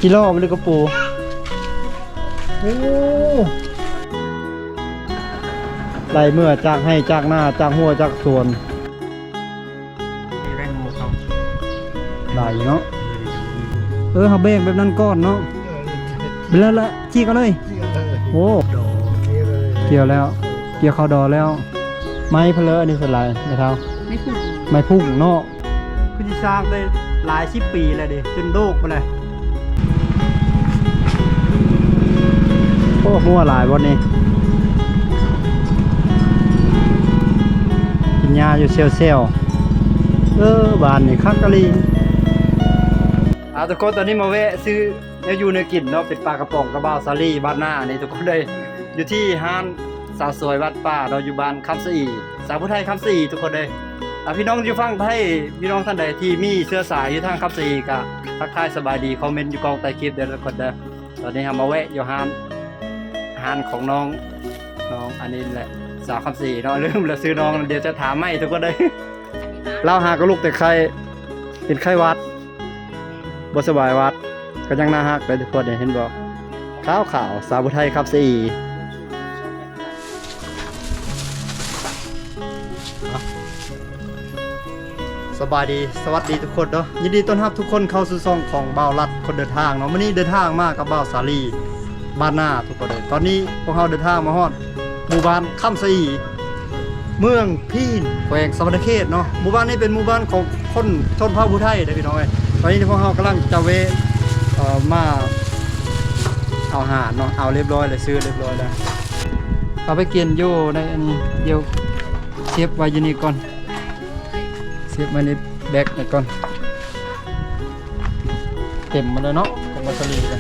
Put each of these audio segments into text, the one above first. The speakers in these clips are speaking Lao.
ກິໂລບໍ່ ຫຼືກະປູ? ໂອ້ ໄລ່ເມືອຈາກໄຮ່ຈາກນາ ຈາກຮົ້ວຈາກສວນ. ໄດ້ໝູ່ເຂົາ ຫຼາຍຢູ່ເນາະ. ເອີ ເຮົາແບ່ງແບບນັ້ນກ່ອນເນາະ. ເອີ ແລ້ວລະ ຈີກເອົາເລີຍ. ໂອ້ ກ່ຽວແລ້ວ ກ່ຽວເຂົ້າດໍແລ້ວ. ໄມ້ເພິ່ນເລີ ອັນນີ້ສ່ວນຫຼາຍ ແມ່ເຖົ້າ ໄມ້ພຸ້ງ ໄມ້ພຸ້ງເນາະ. ຄືຊິສ້າງໄດ້ຫຼາຍສິບປີແລ້ວເດ້ ຈົນໂດກພຸ້ນແຫຼະ. ໂອ້ ງົວຫຼາຍບ່ອນນີ້ ກິນຫຍ້າຢູ່ແຊວໆ. ເອີ ບ້ານນີ້ຄັກອີ່ຫຼີ. ອ່າ ທຸກຄົນ ຕອນນີ້ມາແວະຊື້ແນວຢູ່ແນວກິນເນາະ ເປັນປາກະປ໋ອງກັບບ່າວສາລີບ້ານນານີ້ ທຸກຄົນເອີຍ. ຢູ່ທີ່ຮ້ານ ສາວສວຍວັດປ່າເນາະ ຢູ່ບ້ານຄຳສະອີ ສາວຜູ້ໄທຄຳສະອີ ທຸກຄົນເອີຍ. ອ່າ ພີ່ນ້ອງຢູ່ຝັ່ງໄທ ພີ່ນ້ອງທ່ານໃດທີ່ມີເຊື້ອສາຍຢູ່ທາງຄຳສະອີ ກະທັກທາຍສະບາຍດີ ຄອມເມັນຢູ່ກ້ອງໃຕ້ຄລິບເດີ ທຸກຄົນເດີ. ຕອນນີ້ເຮົາມາແວະຢູ່ຮ້ານ ຮ້ານຂອງນ້ອງ ນ້ອງອັນນີ້ແຫຼະ ສາວຄຳສະອີເນາະ. ລືມແລ້ວຊື່ນ້ອງ ດຽວຈະຖາມໃໝ່ ທຸກຄົນເດີ. ລາວຫາກໍລຸກແຕ່ໄຂ້ ເປັນໄຂ້ຫວັດ ບໍ່ສະບາຍຫວັດ ກໍຍັງໜ້າຮັກເດ້ ທຸກຄົນເຫັນບໍ່? ຂາວໆ ສາວຜູ້ໄທຄຳສະອີ. ສະບາຍດີ ສະຫວັດດີທຸກຄົນເນາະ. ຍິນດີຕ້ອນຮັບທຸກຄົນເຂົ້າສູ່ຊ່ອງຂອງບ່າວລັດຄົນເດີນທາງເນາະ. ມື້ນີ້ເດີນທາງມາກັບບ່າວສາລີ ບ້ານນາ ທຸກຄົນເອີຍ. ຕອນນີ້ພວກເຮົາເດີນທາງມາຮອດໝູ່ບ້ານຄຳສະອີ ເມືອງພີນ ແຂວງສະຫວັນນະເຂດເນາະ. ໝູ່ບ້ານນີ້ເປັນໝູ່ບ້ານຂອງຄົນຊົນເຜົ່າຜູ້ໄທເດ້ ພີ່ນ້ອງເອີຍ. ຕອນນີ້ພວກເຮົາກຳລັງຈະແວະ ເອີ ມາເອົາອາຫານເນາະ ເອົາລຽບຮ້ອຍແລ້ວ ຊື້ລຽບຮ້ອຍແລ້ວ. ເອົາໄປກິນຢູ່ໃນອັນນີ້ ດຽວເກັບໄວ້ຢູ່ນີ້ກ່ອນ ເກັບໄວ້ໃນແບັກນີ້ກ່ອນ. ເຕັມໝົດແລ້ວເນາະ ຂອງມາຊາລີນະ.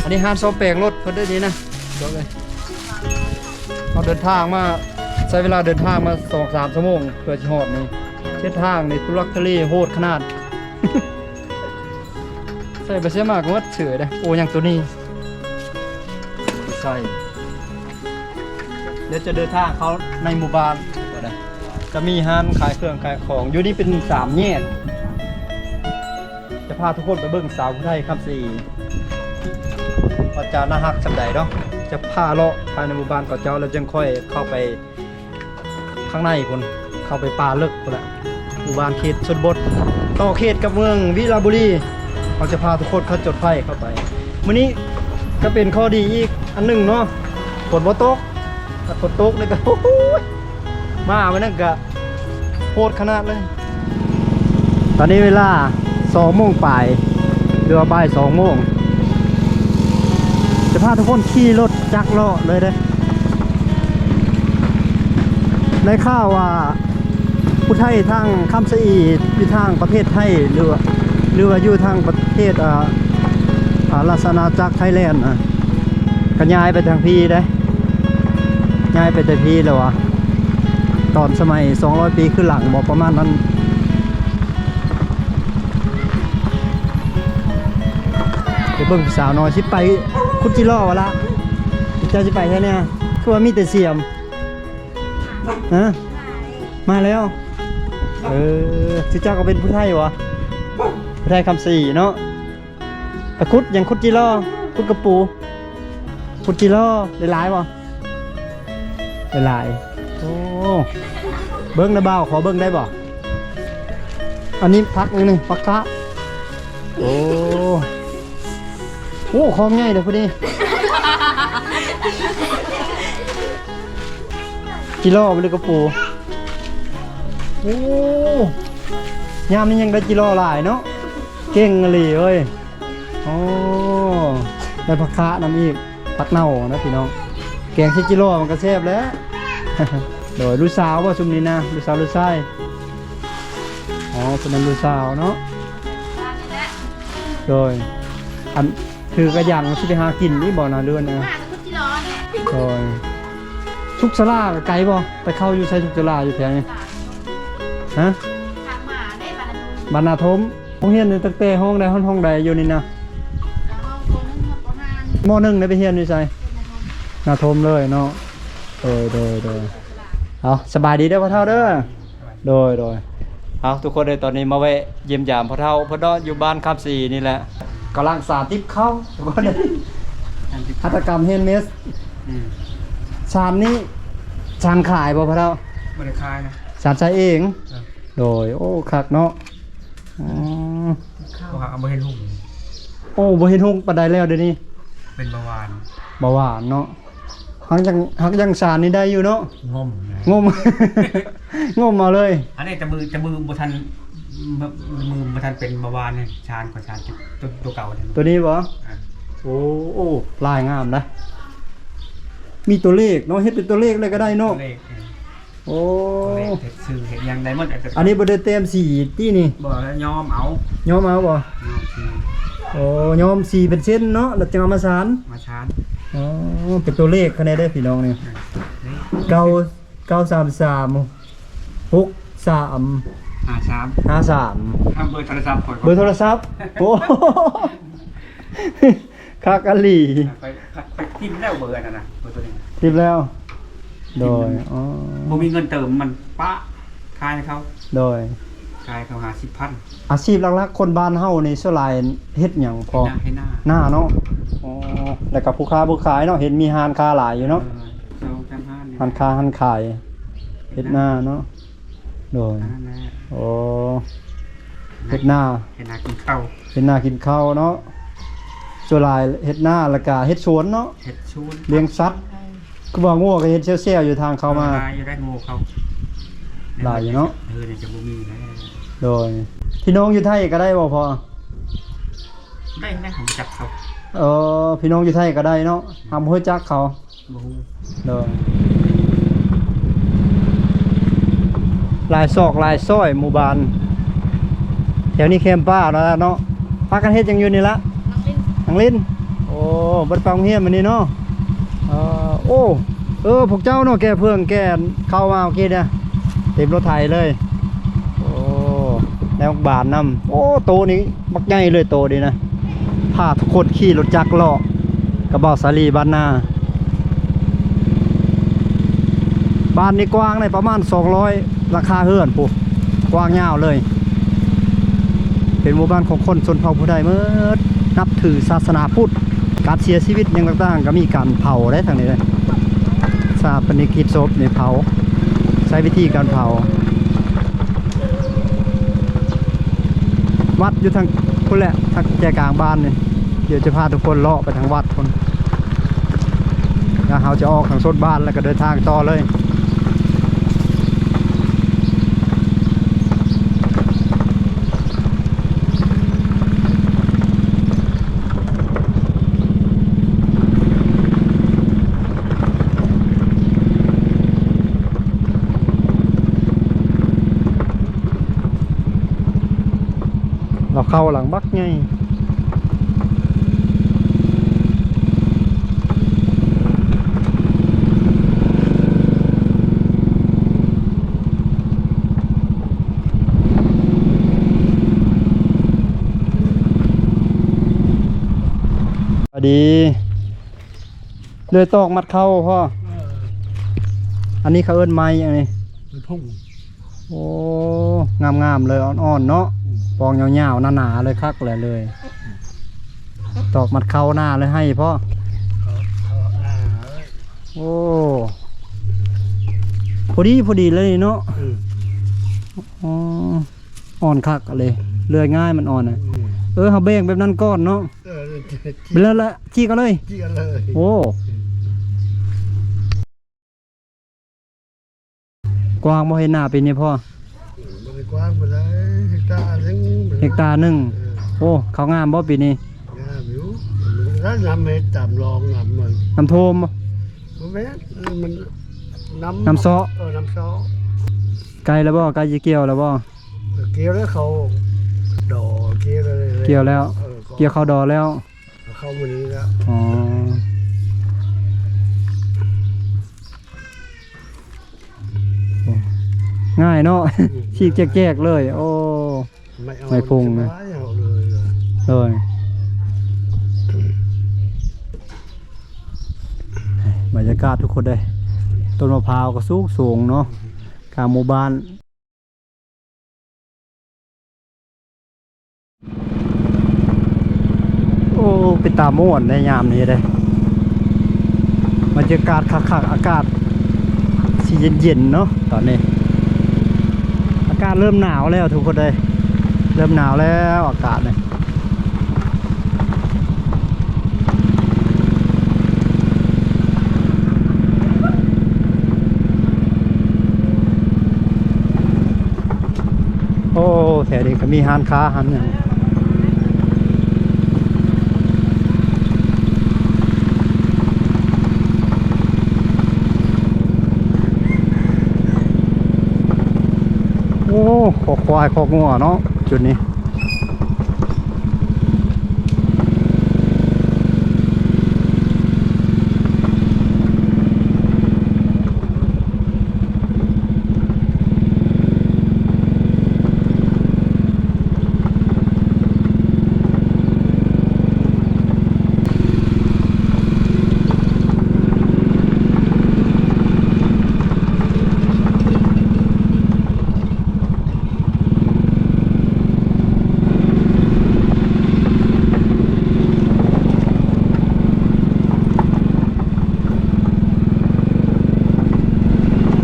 ອັນນີ້ຮ້ານສ້ອມແປງລົດເພິ່ນເດ້ນີ້ນະ ເຮົາເດີນທາງມາ ໃຊ້ເວລາເດີນທາງມາສອງສາມຊົ່ວໂມງເພື່ອຊິຮອດນີ້. ເສັ້ນທາງນີ້ທຸລັກທຸເລໂຫດຂະໜາດ ໃສ່ໄປໃສ່ມາກໍໝົດເສຍເດ້. ໂອ້ ຫຍັງໂຕນີ້ ໃສ່ ດຽວຈະເດີນທາງເຂົ້າໃນໝູ່ບ້ານ ຈະມີຮ້ານຂາຍເຄື່ອງຂາຍຂອງຢູ່ນີ້ ເປັນສາມແຍກ. ຈະພາທຸກຄົນໄປເບິ່ງສາວຜູ້ໄທຄຳສະອີວ່າຈະໜ້າຮັກສ່ຳໃດເນາະ. ຈະພາເລາະພາຍໃນໝູ່ບ້ານເຂົາເຈົ້າ ແລ້ວຈຶ່ງຄ່ອຍເຂົ້າໄປ ຂ້າງໃນພຸ້ນ ເຂົ້າໄປປ່າເລິກພຸ້ນແຫຼະ. ໝູ່ບ້ານເຂດຊົນນະບົດ ຕໍ່ເຂດກັບເມືອງວິລະບູລີ. ເຮົາຈະພາທຸກຄົນຂັບລົດໄຟເຂົ້າໄປ. ມື້ນີ້ກໍເປັນຂໍ້ດີອີກອັນໜຶ່ງເນາະ ຝົນບໍ່ຕົກ. ຖ້າຝົນຕົກນີ້ກໍ ໂອ້ໂຫ ມາມື້ນັ້ນກໍໂຫດຂະໜາດເລີຍ. ຕອນນີ້ເວລາສອງໂມງປາຍ ຫຼືວ່າບ່າຍສອງໂມງ ຈະພາທຸກຄົນຂີ່ລົດຈັກເລາະເລີຍເດ້. ໄດ້ຂ່າວວ່າຜູ້ໄທທາງຄຳສະອີຢູ່ທາງປະເທດໄທ ຫຼືວ່າ ຫຼືວ່າຢູ່ທາງປະເທດ ອ່າ ອ່າ ລາຊະອານາຈັກໄທແລນນະ ກະຍ້າຍໄປທາງພີ້ເດ້ ຍ້າຍໄປແຕ່ພີ້ແລ້ວຫວາ ຕອນສະໄໝສອງຮ້ອຍປີຄືຫຼັງບໍ ປະມານນັ້ນ. ໄປເບິ່ງຜູ້ສາວນ້ອຍ ຊິໄປຂຸດຈິລໍຫວາລະ? ເຈົ້າຊິໄປໃສແດ່? ຄືວ່າມີແຕ່ສຽມ. ຮະ? ມາແລ້ວ. ເອີ ຊື່ເຈົ້າກໍເປັນຜູ້ໄທຫວາ? ຜູ້ໄທຄຳສະອີເນາະ. ໄປຂຸດຫຍັງ? ຂຸດຈິລໍ ຂຸດກະປູ ຂຸດຈິລໍ ໄດ້ຫຼາຍບໍ່? ໄດ້ຫຼາຍ. ໂອ້ ເບິ່ງນະບ່າວ ຂໍເບິ່ງໄດ້ບໍ່? ອັນນີ້ຜັກຫຍັງນີ້? ຜັກຄະ. ໂອ້ ໂອ້ ຄອງໃຫຍ່ເດ້ຜູ້ນີ້. ຈິລໍບໍ່ ຫຼືກະປູ? ໂອ້ ຍາມນີ້ຍັງໄດ້ຈິລໍຫຼາຍເນາະ. ເກັ່ງອີ່ຫຼີເອີຍ. ໂອ້ ໄດ້ຜັກຄະນຳອີກ ຜັກເນົ່ານະພີ່ນ້ອງ. ແກງໃສ່ຈິລໍມັນກໍແຊບແຫຼະ. ໂດຍ ລູກສາວບໍ່ຊຸມນີ້ນະ? ລູກສາວ ລູກຊາຍ? ອໍ ຊຸມນັ້ນລູກສາວເນາະ. ໂດຍ ອັນ ຖືກະຫຍັງຊິໄປຫາກິນນີ້ບໍ່ນະ ຫຼືວ່າແນວ? ໂດຍ ສຸກສາລາກໍໄກບໍ່? ໄປເຂົ້າຢູ່ໃສ ສຸກສາລາຢູ່ແຖວນີ້? ຮະ? ບ້ານນາທົມ. ໂຮງຮຽນນີ້ຕັ້ງແຕ່ຫ້ອງໃດຮອດຫ້ອງໃດຢູ່ນີ້ນະ? ມ.ໜຶ່ງ ໄດ້ໄປຮຽນຢູ່ໃສ? ນາທົມເລີຍເນາະ. ໂດຍ ໂດຍ ໂດຍ. ເອົາ ສະບາຍດີເດີພໍ່ເຖົ້າເດີ. ໂດຍ ໂດຍ. ເອົາ ທຸກຄົນເອີຍ ຕອນນີ້ມາແວະຢ້ຽມຢາມພໍ່ເຖົ້າເພິ່ນເນາະ ຢູ່ບ້ານຄຳສະອີນີ້ແຫຼະ. ກຳລັງສານຕິບເຂົ້າ ຫັດຖະກຳແຮນເມດ. ອືມ ສານນີ້ ສານຂາຍບໍ່ພໍ່ເຖົ້າ? ບໍ່ໄດ້ຂາຍນະ ສານໃຊ້ເອງ. ເອີ ໂດຍ ໂອ້ ຄັກເນາະ. ອືມ ເພາະວ່າບໍ່ເຫັນຮຸ່ງ. ໂອ້ ບໍ່ເຫັນຮຸ່ງປານໃດແລ້ວດຽວນີ້ ເປັນເບົາຫວານ. ເບົາຫວານເນາະ. ຫາກຍັງ ຫາກຍັງສານນີ້ໄດ້ຢູ່ເນາະ. ງົມ ງົມ ງົມເອົາເລີຍ. ອັນນີ້ແຕ່ມື ແຕ່ມືບໍ່ທັນ ມື ມືບໍ່ທັນເປັນເບົາຫວານນີ້ ສານກໍສານຕົວ ຕົວເກົ່ານີ້. ຕົວນີ້ບໍ່? ອ່າ ໂອ້ ໂອ້ ລາຍງາມນະ. ມີຕົວເລກເນາະ ເຮັດເປັນຕົວເລກເລີຍກໍໄດ້ເນາະ. ຕົວເລກ ເອີ ໂອ້ ຕົວເລກ ເຮັດຊື່ເຮັດຫຍັງໄດ້ໝົດ. ອັນນີ້ບໍ່ໄດ້ແຕ້ມສີຕິນີ້? ບໍ່ ຍ້ອມເອົາ. ຍ້ອມເອົາບໍ່? ຍ້ອມສີ. ໂອ້ ຍ້ອມສີເປັນເສັ້ນເນາະ ແລ້ວຈຶ່ງເອົາມາສານ. ມາສານ. ອໍ ເປັນຕົວເລກຄະແນນເດີ້ພີ່ນ້ອງນີ້. ເອີ ເກົ້າ ເກົ້າສາມສາມ ຫົກສາມ ຫ້າສາມ ຫ້າສາມ. ເບີໂທລະສັບຂ້ອຍ ເບີໂທລະສັບ. ໂອ້ ຄັກອີ່ຫຼີ. ຂ້ອຍ ຂ້ອຍ ຂ້ອຍຖິ້ມແລ້ວເບີອັນນັ້ນນະ ເບີໂຕນີ້ ຖິ້ມແລ້ວ. ຖິ້ມແລ້ວ. ໂດຍ ອໍ ບໍ່ມີເງິນເຕີມມັນ ປະ ຂາຍໃຫ້ເຂົາ. ໂດຍ ຂາຍເຂົາຫ້າສິບພັນ. ອາຊີບຫຼັກໆ ຄົນບ້ານເຮົານີ້ສ່ວນຫຼາຍເຮັດຫຍັງພໍ່? ເຮັດນາ ເຮັດນາ ນາເນາະ. ອໍ ແລ້ວກໍຜູ້ຄ້າຜູ້ຂາຍເນາະ ເຫັນມີຮ້ານຄ້າຫຼາຍຢູ່ເນາະ. ເອີ ສອງສາມຮ້ານນີ້ ຮ້ານຄ້າຮ້ານຂາຍ ເຮັດນາເນາະ. ໂດຍ ອັນນັ້ນແຫຼະ. ໂອ້ ເຮັດນາ ເຮັດນາກິນເຂົ້າ ເຮັດນາກິນເຂົ້າເນາະ. ສ່ວນຫຼາຍເຮັດນາ ແລ້ວກະເຮັດສວນເນາະ ເຮັດສວນ ລ້ຽງສັດ. ຄືວ່າງົວກໍເຫັນແຊວໆຢູ່ທາງເຂົ້າມາ. ເອີ ຫຼາຍຢູ່ໄດ໋ງົວເຂົາ ຫຼາຍຢູ່ເນາະ. ເອີ ນີ້ຈະບໍ່ມີແລ້ວ. ໂດຍ ພີ່ນ້ອງຢູ່ໄທກໍໄດ້ບໍ່ພໍ່? ໄດ້ ໄດ້ ຮູ້ຈັກເຂົາ. ເອີ ພີ່ນ້ອງຢູ່ໄທກໍໄດ້ເນາະ ຫາກບໍ່ຮູ້ຈັກເຂົາ. ບໍ່ຮູ້. ໂດຍ ຫຼາຍຊອກຫຼາຍຊອຍໝູ່ບ້ານ ແຖວນີ້ແຄມປ່າເນາະ ເນາະ. ພາກັນເຮັດຫຍັງຢູ່ນີ້ລະ? ນັ່ງຫຼິ້ນ ນັ່ງຫຼິ້ນ. ໂອ້ ບໍ່ໄດ້ໄປໂຮງຮຽນມື້ນີ້ເນາະ. ເອີ ໂອ້ ເອີ ພວກເຈົ້າເນາະ ແກ່ເຜິ້ງແກ່ເຂົ້າມາເມື່ອກີ້ນະ ເຕັມລົດໄຖເລີຍ. ໂອ້ ແນວບານນຳ. ໂອ້ ໂຕນີ້ບັກໃຫຍ່ເລີຍ ໂຕນີ້ນະ. ພາທຸກຄົນຂີ່ລົດຈັກເລາະກັບບ່າວສາລີບ້ານນາ. ບ້ານນີ້ກວ້າງໄດ້ປະມານສອງຮ້ອຍຫຼັງຄາເຮືອນພຸ້ນ ກວ້າງຍາວເລີຍ. ເປັນໝູ່ບ້ານຂອງຄົນຊົນເຜົ່າຜູ້ໄທໝົດ ນັບຖືສາສະໜາພຸດ. ການເສຍຊີວິດຫຍັງຕ່າງໆ ກໍມີການເຜົາໄດ໋ທາງນີ້ເດ້. ຊາປະນະກິດສົບນີ້ເຜົາ ໃຊ້ວິທີການເຜົາ. ວັດຢູ່ທາງພຸ້ນແຫຼະ ທາງໃຈກາງບ້ານນີ້. ດຽວຈະພາທຸກຄົນເລາະໄປທາງວັດພຸ້ນ ແລ້ວເຮົາຈະອອກທາງໂຊນບ້ານ ແລ້ວກໍເດີນທາງຕໍ່ເລີຍ. ເຮົາເຂົ້າຫຼັງບັກໃຫຍ່. ສະບາຍດີ. ເລີຍຕອກມັດເຂົ້າພໍ່. ເອີ ອັນນີ້ເຂົາເອີ້ນໄມ້ຫຍັງນີ້? ໄມ້ພຸງ. ໂອ້ ງາມໆເລີຍ ອ່ອນໆເນາະ. ອືມ ປອງຍາວໆ ໜາໆເລີຍ ຄັກແຫຼະເລີຍ. ອືມ ຕອກມັດເຂົ້າໜ້າເລີຍ ໃຫ້ພໍ່. ເຂົ້າ ເຂົ້າໜ້າເລີຍ. ໂອ້ ພໍດີ ພໍດີເລີຍເນາະ. ອືມ ອໍ ອ່ອນຄັກເລີຍ ເລື່ອຍງ່າຍ ມັນອ່ອນນະ. ອືມ ເອີ ເຮົາແບ່ງແບບນັ້ນກ່ອນເນາະ. ເອີ ແລ້ວລະ ຈີກເອົາເລີຍ ຈີກເອົາເລີຍ. ໂອ້ ອືມ ກວ້າງບໍ່ເຮັດນາປີນີ້ພໍ່? ບໍ່ໄດ້ກວ້າງປານໃດ ເຮັກຕາໜຶ່ງ. ເຮັກຕາໜຶ່ງ. ເອີ ໂອ້ ເຂົ້າງາມບໍ່ປີນີ້? ງາມຢູ່. ແລ້ວນຳເຮັດຕາມລອງນຳມັນ ນຳຖ້ວມບໍ່? ບໍ່ແມ່ນ ເອີ ມັນນຳ ນຳເຊາະ. ເອີ ນຳເຊາະ. ໃກ້ແລ້ວບໍ່? ໃກ້ຈະກ່ຽວແລ້ວບໍ່? ເອີ ກ່ຽວແລ້ວ ເຂົາດໍ່ ກ່ຽວແລ້ວ. ກ່ຽວແລ້ວ. ເອີ ກ່ຽວເຂົ້າດໍ່ແລ້ວ. ເຂົ້າມື້ນີ້ແລ້ວ. ອໍ ງ່າຍເນາະ. ອືມ ສີກແຈກໆເລີຍ. ໂອ້ ໄມ້ ໄມ້ພຸງ ສະບາຍເອົາເລີຍ. ໂດຍ ບັນຍາກາດທຸກຄົນເດ້ ຕົ້ນມະພ້າວກໍສູງໆເນາະ ກາງໝູ່ບ້ານ. ເປັນຕາມ່ວນໃນຍາມນີ້ເດ້ ບັນຍາກາດຄັກໆ ອາກາດຊິເຢັນໆ ເນາະ ຕອນນີ້ ອາກາດເລີ່ມໜາວແລ້ວທຸກຄົນເອີຍ ເລີ່ມໜາວແລ້ວອາກາດນີ້. ໂອ້ ແຖວນີ້ກໍມີຮ້ານຄ້າຮ້ານຫຍັງ ໂອ້ ຄອກຄວາຍຄອກງົວເນາະ ຈຸດນີ້.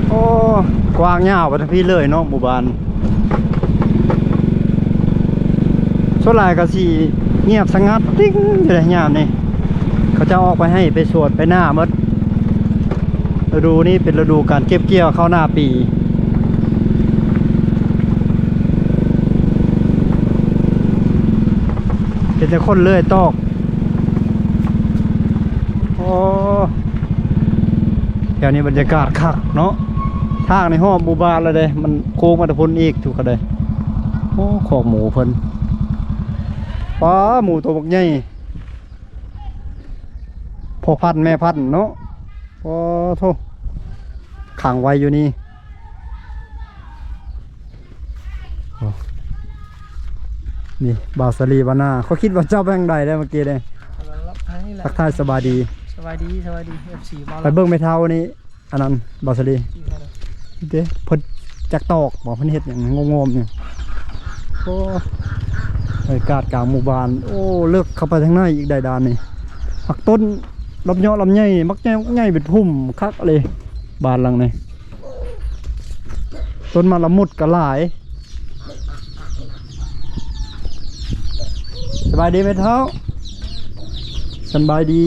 ໂອ້ ກວ້າງຍາວໄປທາງພີ້ເລີຍເນາະ ໝູ່ບ້ານ ສ່ວນຫຼາຍກໍຊິງຽບສະຫງັດຕິ່ງຢູ່ໃນຍາມນີ້ ເຂົາເຈົ້າອອກໄປໄຮ່ໄປສວນໄປນາໝົດ. ລະດູນີ້ເປັນລະດູການເກັບກ່ຽວເຂົ້ານາປີ ເຫັນແຕ່ຄົນເລື່ອຍຕອກ. ໂອ້ ແຖວນີ້ບັນຍາກາດຄັກເນາະ ທາງໃນຮອບໝູ່ບ້ານລະເດ້ ມັນໂຄ້ງມາແຕ່ພຸ້ນອີກທຸກຄົນເອີຍ. ໂອ້ ຄອກໝູເພິ່ນ ປ້າ ໝູໂຕບັກໃຫຍ່ ພໍ່ພັນແມ່ພັນເນາະ. ໂອ້ໂທ້ ຂັງໄວ້ຢູ່ນີ້. ໂອ້ ນີ້ບ່າວສາລີບ້ານນາ ຂ້ອຍຄິດວ່າເຈົ້າໄປທາງໃດແລ້ວເມື່ອກີ້ເດ້. ທາງນີ້ແຫຼະ ທັກທາຍສະບາຍດີ. ສະບາຍດີ ສະບາຍດີ ເອັຟຊີ ບ່າວ ໄປເບິ່ງແມ່ເຖົ້ານີ້ ອັນນັ້ນ ບ່າວສາລີ ເດ້ ເພິ່ນຈັກຕອກບໍ່ ເພິ່ນເຮັດຫຍັງງອມໆຢູ່. ໂອ້ ບັນຍາກາດກາງໝູ່ບ້ານ ໂອ້ ເລິກເຂົ້າໄປທາງໃນອີກໄດ້ດ້ານນີ້ ໝາກຕົ້ນລຳເຍາະລຳໃຫຍ່ ໝາກໃຫຍ່ ໝາກໃຫຍ່ເປັນພຸ່ມຄັກເລີຍ ບ້ານຫຼັງນີ້ ຕົ້ນມະລະມຸດກໍຫຼາຍ. ສະບາຍດີແມ່ເຖົ້າ ສະບາຍດີ.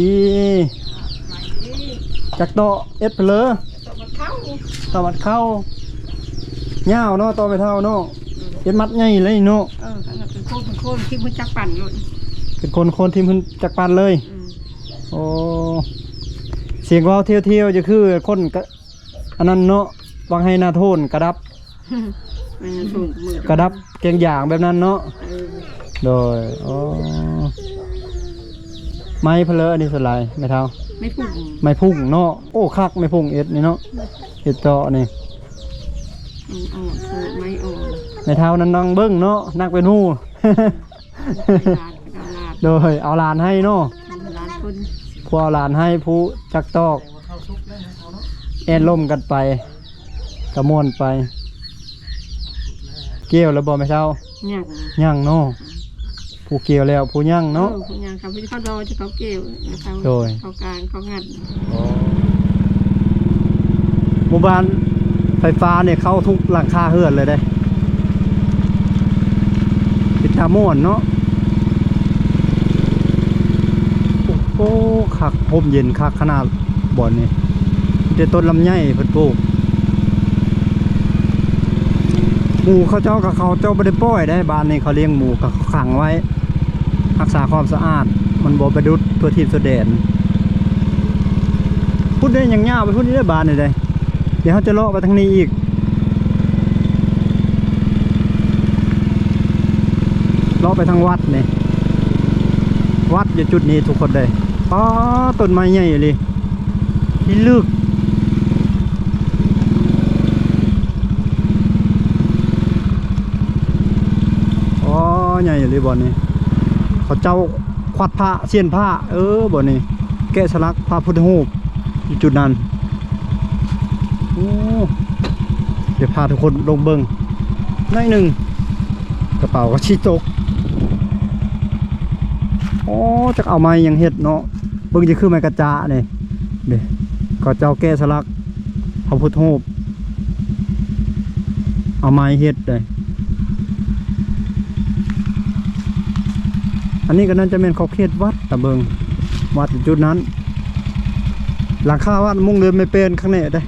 ຈັກຕໍເອັດເພີ ຕໍມັດເຂົ້າ ຕໍມັດເຂົ້າ ຍາວເນາະ ຕໍແມ່ເຖົ້າເນາະ. ອືມ ເອັດມັດໃຫຍ່ເລີຍເນາະ. ເອີ ເປັນຄົນ ເປັນຄົນທີ່ຮູ້ຈັກປັນໂລດ ເປັນຄົນ ຄົນທີ່ຮູ້ຈັກປັນເລີຍ. ອືມ ໂອ້ ສຽງເວົ້າທ່ຽວໆ ຈະຄືຄົນກະ ອັນນັ້ນເນາະ ວັງໄຮ່ນາໂທນ ກະດັບ ແມ່ນ ໂທນ ກະດັບແກງຢາງແບບນັ້ນເນາະ. ເອີ ໂດຍ ໂອ້ ໄມ້ເພິ່ນເລີ ອັນນີ້ສ່ວນຫຼາຍແມ່ເຖົ້າ ໄມ້ພຸ້ງ ໄມ້ພຸ້ງເນາະ. ໂອ້ ຄັກ ໄມ້ພຸ້ງເອັດນີ້ເນາະ ເອັດເຕາະນີ້ ອືມ ອອກ ໂອ້ ໄມ້ອອກ ແມ່ເຖົ້ານັ້ນນັ່ງເບິ່ງເນາະ ນັ່ງເປັນຫູ. ເອົາຫຼານ ໂດຍ ເອົາຫຼານໃຫ້ເນາະ ເອົາຫຼານຄົນ ຜູ້ເອົາຫຼານໃຫ້ ຜູ້ຈັກຕອກ ແອ່ນລົມກັນໄປ ກະມ່ວນໄປ. ກ່ຽວແລ້ວບໍ່ແມ່ເຖົ້າ? ຍັງ ຍັງເນາະ ຜູ້ກ່ຽວແລ້ວ ຜູ້ຍັງເນາະ. ເອີ ຜູ້ຍັງ ເຂົາ ເຂົາລໍຈະເຂົາກ່ຽວ ໂດຍ ເຂົາກາງ ເຂົາງັດ. ອໍ ໝູ່ບ້ານໄຟຟ້ານີ້ເຂົ້າທຸກຫຼັງຄາເຮືອນເລີຍເດ້ ເປັນຕາມ່ວນເນາະ. ໂອ້ ຄັກ ຮົ່ມເຢັນຄັກຂະໜາດບ່ອນນີ້ ມີແຕ່ຕົ້ນລຳໄຍເພິ່ນປູກ. ໝູເຂົາເຈົ້າກໍ ເຂົາເຈົ້າບໍ່ໄດ້ປ່ອຍໄດ໋ ບ້ານນີ້ເຂົາລ້ຽງໝູ ກໍຂັງໄວ້ ຮັກສາຄວາມສະອາດ ມັນບໍ່ໄປດຸດທົ່ວທີບທົ່ວແດນ. ພຸ້ນເດ້ ຍັງຍາວໄປພຸ້ນເດ້ ບ້ານນີ້ເດ້. ດຽວເຮົາຈະເລາະໄປທາງນີ້ອີກ ເລາະໄປທາງວັດນີ້ ວັດຢູ່ຈຸດນີ້ທຸກຄົນເດີ. ປ້າ ຕົ້ນໄມ້ໃຫຍ່ອີ່ຫຼີ ທີ່ລຶກ ອໍ ໃຫຍ່ອີ່ຫຼີບ່ອນນີ້ ເຂົາເຈົ້າ ຂວັດພະ ຊຽນພະ ເອີ ບ່ອນນີ້ ແກະສະຫຼັກພະພຸດທະຮູບຢູ່ຈຸດນັ້ນ. ໂອ້ ດຽວພາທຸກຄົນລົງເບິ່ງໜ້ອຍໜຶ່ງ ກະເປົາກໍຊິຕົກ. ໂອ ອໍ ຈັກເອົາໄມ້ຫຍັງເຮັດເນາະ ເບິ່ງຈະຄືໄມ້ກະຈະນີ້ ເດ້ ເຂົາເຈົ້າແກະສະຫຼັກພະພຸດຮູບ ເອົາໄມ້ເຮັດເດ້. ອັນນີ້ກໍໜ້າຈະແມ່ນຂອບເຂດວັດ ຕາເບິ່ງ ວັດຢູ່ຈຸດນັ້ນ ຫຼັງຄາວັດມຸງເດີມໄມ້ແປ້ນຂ້າງແນ່ເດ້.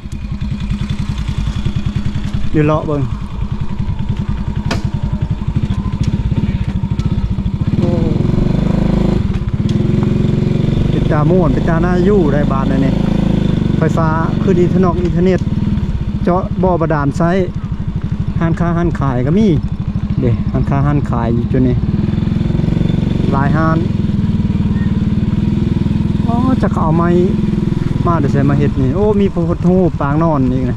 ຢູ່ເລາະເບິ່ງ ໂອ້ ເປັນຕາມ່ວນ ເປັນຕາໜ້າຢູ່ໄດ໋ ບ້ານອັນນີ້ ໄຟຟ້າຂຶ້ນອິນເຕີເນັດ ອິນເຕີເນັດ ເຈາະບໍ່ບາດານໃຊ້ ຮ້ານຄ້າຮ້ານຂາຍກໍມີເດ້ ຮ້ານຄ້າຮ້ານຂາຍຢູ່ຈຸດນີ້ ຫຼາຍຮ້ານ. ອໍ ຈັກເຂົາເອົາໄມ້ມາແຕ່ໃສມາເຮັດນີ້. ໂອ້ ມີພະພຸດຮູບປາງນອນອີກນະ.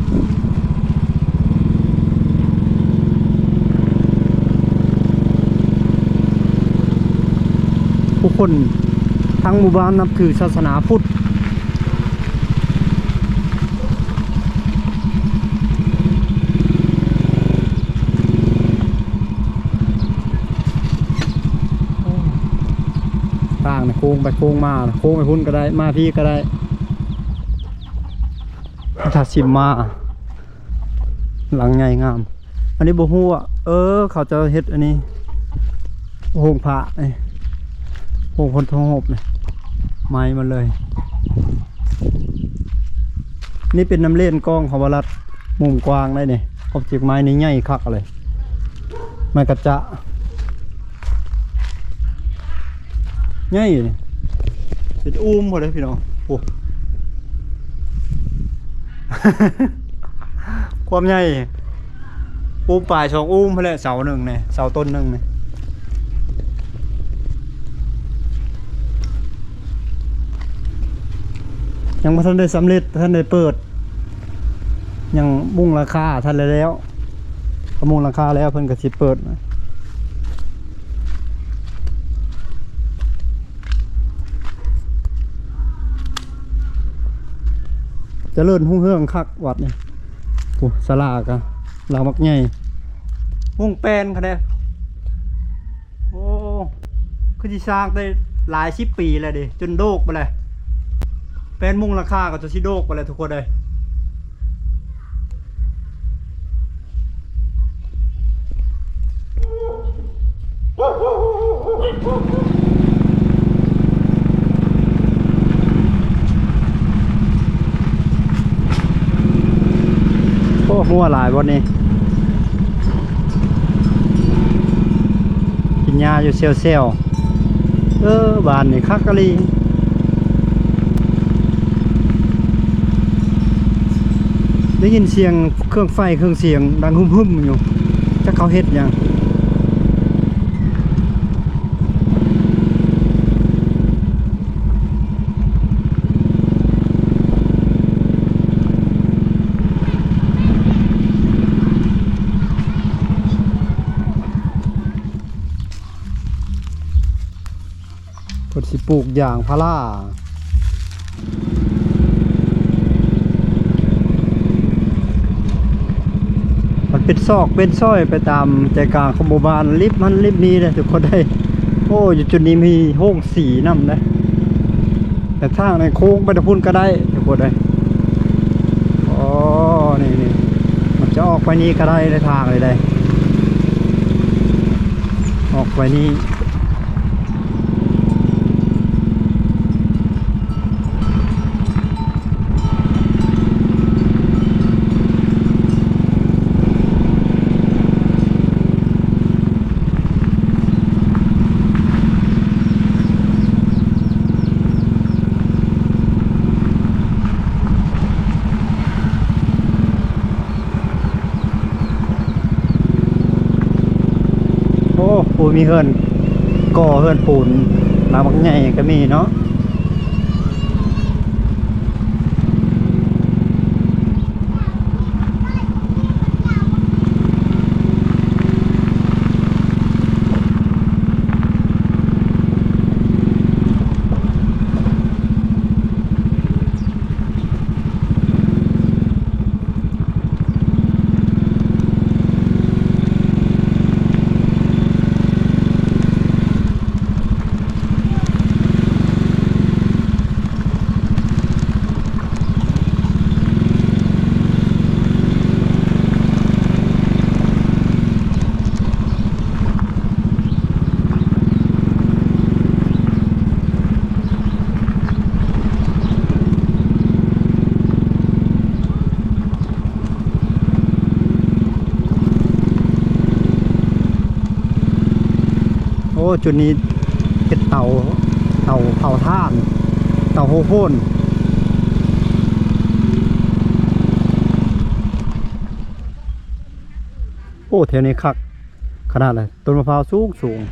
ຜູ້ຄົນທັງໝູ່ບ້ານນັບຖືສາສະໜາພຸດ. ທາງນີ້ໂຄ້ງໄປໂຄ້ງມາ ໂຄ້ງໄປພຸ້ນກໍໄດ້ ມາພີ້ກໍໄດ້. ຖ້າຊິມາ ຫຼັງໃຫຍ່ງາມ. ອັນນີ້ບໍ່ຮູ້ວ່າ ເອີ ເຂົາເຈົ້າເຮັດອັນນີ້ ໂຮງພະນີ້ ໂຮງຄົນສະຫງົບນີ້ ໄມ້ໝົດເລີຍ. ນີ້ເປັນນ້ຳເລນກອງເຂົາວ່າລັດມຸມກວ້າງໄດ໋ນີ້ ອອບເຈັກໄມ້ນີ້ໃຫຍ່ຄັກເລີຍ ໄມ້ກະຈະ ໃຫຍ່ນີ້ ເປັນອູມພຸ້ນເດ້ພີ່ນ້ອງ. ໂອ້ ຄວາມໃຫຍ່ ອູມປາຍສອງອູມພຸ້ນແຫຼະ ເສົາໜຶ່ງນີ້ ເສົາຕົ້ນໜຶ່ງນີ້ ຍັງບໍ່ທັນໄດ້ສຳເລັດ ບໍ່ທັນໄດ້ເປີດ ຍັງມຸງຫຼັງຄາທັນໄດ້ແລ້ວ. ຖ້າມຸງຫຼັງຄາແລ້ວເພິ່ນກໍຊິເປີດ. ຈະເລີນຮຸ່ງເຮືອງຄັກວັດນີ້. ໂອ້ ສາລາກະຫຼັງບັກໃຫຍ່ ໂຮງແປ້ນຂະແນນ. ໂອ້ ຄືຊິສ້າງໄດ້ຫຼາຍສິບປີແລ້ວເດ້ ຈົນໂດກໄປແລ້ວ. ແປ້ນມຸງຫຼັງຄາກໍຈົນຊິໂດກໄປແລ້ວທຸກຄົນເອີຍ. ໂອ້ ງົວຫຼາຍບ່ອນນີ້ ກິນຫຍ້າຢູ່ແຊວໆ. ເອີ ບ້ານນີ້ຄັກອີ່ຫຼີ ໄດ້ຍິນສຽງເຄື່ອງໄຟເຄື່ອງສຽງດັງຫຶ້ມໆຢູ່ ຈັກເຂົາເຮັດຫຍັງ. ເພິ່ນຊິປູກຢາງພາລາ ມັນເປັນຊອກເປັນຊອຍໄປຕາມໃຈກາງຂອງໝູ່ບ້ານ ລິບຫັ້ນລິບນີ້ເດ້ທຸກຄົນເອີຍ. ໂອ້ ຢູ່ຈຸດນີ້ມີໂຮງສີນຳເດ້ ແຕ່ທາງນີ້ໂຄ້ງໄປທາງພຸ້ນກໍໄດ້ທຸກຄົນເອີຍ. ອໍ ນີ້ໆ ມັນຈະອອກໄປນີ້ກໍໄດ້ ໃນທາງນີ້ໄດ້ ອອກໄປນີ້. ໂອ້ ຜູ້ມີເຮືອນກໍ່ເຮືອນປູນຫຼັງບັກໃຫຍ່ກໍມີເນາະ. ໂ ຈຸດນີ້ເຮັດເຕົາ ເຕົາເຜົາຖ່ານ ເຕົາໂຮໂຟນ. ໂອ້ ແຖວນີ້ຄັກຂະໜາດເລີຍ ຕົ້ນມະພ້າວສູງໆ.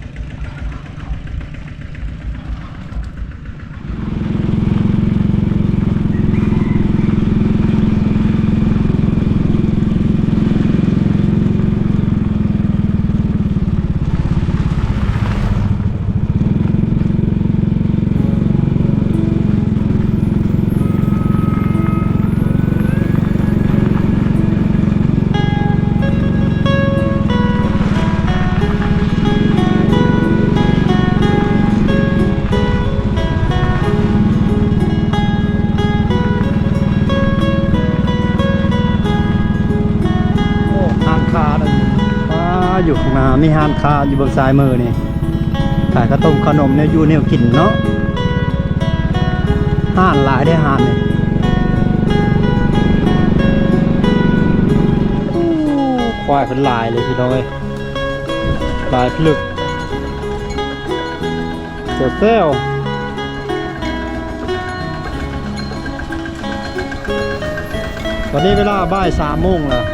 ໂອ້ ຮ້ານຄ້ານັ້ນ ວ້າ ຢູ່ຂ້າງໜ້າມີຮ້ານຄ້າຢູ່ເບື້ອງຊ້າຍມືນີ້ ຂາຍເຂົ້າຕົ້ມເຂົ້າໜົມ ແນວຢູ່ແນວກິນເນາະ. ຮ້ານຫຼາຍເດ້ ຮ້ານນີ້. ໂອ້ ຄວາຍເພິ່ນຫຼາຍເລີຍພີ່ນ້ອງເອີຍ ຫຼາຍພິລຶກ. ແຊວໆ ຕອນນີ້ເວລາບ່າຍສາມໂມງແລ້ວ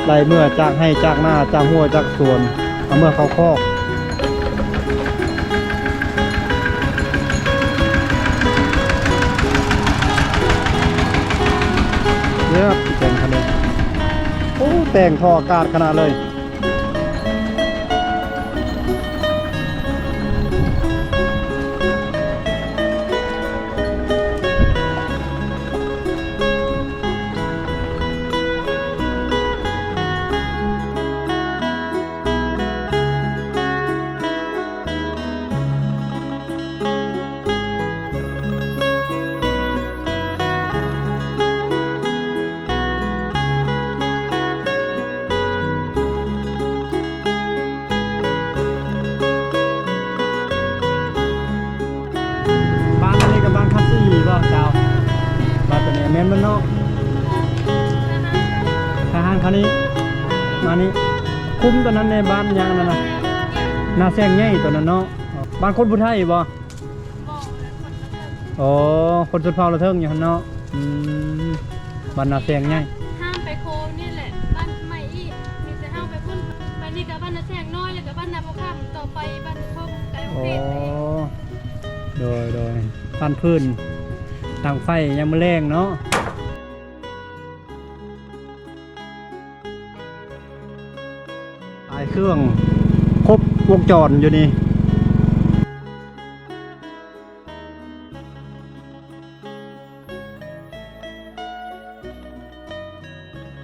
ໄລ່ເມືອຈາກໄຮ່ຈາກນາ ຈາກຮົ້ວຈາກສວນ ເອົາເມືອເຂົ້າຄອກ. ເອີ ແຕ່ງຄັນນີ້ ໂອ້ ແຕ່ງທໍ່ອາກາດຂະໜາດເລີຍ. ບ້ານອັນນີ້ກໍບ້ານພາສີບໍ່ເຈົ້າ? ບ້ານຕົວນີ້ແມ່ນບໍ່ເນາະ? ທະຫານເຂົານີ້ ມານີ້ ຄຸ້ມຕົວນັ້ນແດ່ ບ້ານຫຍັງນັ້ນນະ? ນາແຊງໃຫຍ່ຕົວນັ້ນເນາະ. ບ້ານຄົນຜູ້ໄທບໍ່? ບໍ່ ຄົນລະເທິງ. ອໍ ຄົນຊົນເຜົ່າລະເທິງຢູ່ຫັ້ນເນາະ. ອືມ ບ້ານນາແຊງໃຫຍ່. ຫ້າມໄປໂຄນີ້ແຫຼະ ບ້ານໃໝ່ອີກ ມີແຕ່ຫ້າມໄປພຸ້ນ. ໄປນີ້ກໍບ້ານນາແຊງນ້ອຍ ແລ້ວກໍບ້ານນາໂພຄຳ ຕໍ່ໄປບ້ານທົ່ງໃກ້ໂຮງຮຽນ. ອໍ ໂດຍໆ ບ້ານພື້ນ ດັງໄຟຍາມມື້ແລງເນາະ. ຂາຍເຄື່ອງຄົບວົງຈອນຢູ່ນີ້